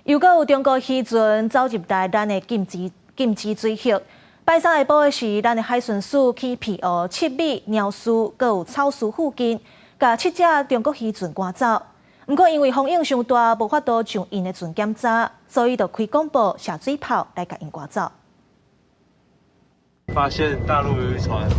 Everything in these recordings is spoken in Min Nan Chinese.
又閣有中國漁船走入來咱的禁止水域。拜三下晡的時，咱的海巡署去澎湖七米、鳥嶼、閣有草嶼附近，共七隻中國漁船趕走。毋過因為風湧傷大，無法度將𪜶的船檢查，所以就開廣播射水炮來共𪜶趕走。發現大陸漁船，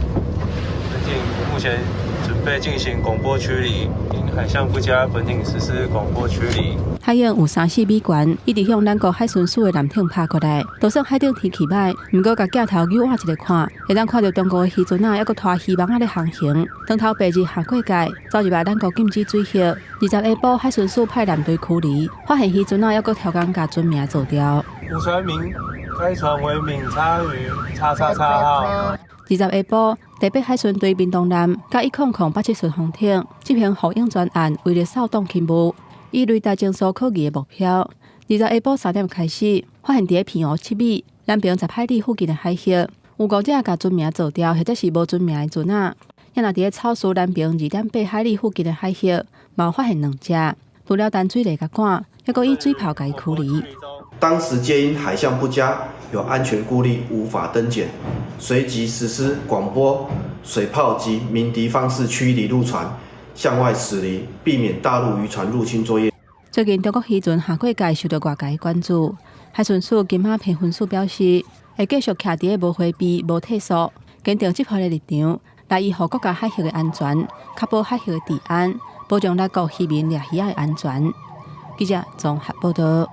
目前準備進行廣播驅離，因海象不佳，本艇實施廣播驅離。海湧有三四米懸，一直向咱國海巡署的艦艇拍過來。就算海頂天氣䆀，毋過共鏡頭扭倚一下看，會當看著中國的漁船仔，猶閣拖漁網仔咧航行。當頭白日下過界，走入來咱國禁止水域。20下晡，海巡署派艦隊驅離，發現漁船仔猶閣刁工共船名做掉。吳船名，該船為閩叉魚叉叉叉號。20下晡，台北海巡隊屏東艦佮1008 7順風艇執行護湧專案，威力掃蕩勤務，以雷達偵搜可疑的目標。20下晡3點開始，發現佇咧澎湖七米南平10海里附近的海域，有五隻共船名做掉，或者是無船名的船仔。也若佇咧草嶼南平2.8海里附近的海域，嘛發現兩隻。除了單水螺共趕，猶閣以水炮共伊驅離。當時皆因海象不佳，有安全顧慮，無法登檢，隨即實施廣播、水炮及鳴笛方式驅離陸船，向外駛離，避免大陸漁船入侵作業。最近中國漁船下過界受到外界關注，海巡署今仔批文書表示，會繼續徛佇咧無迴避、無退縮、堅定執法的立場，來維護國家海域的安全，確保海域的治安，保障咱國漁民掠魚仔的安全。記者綜合報道。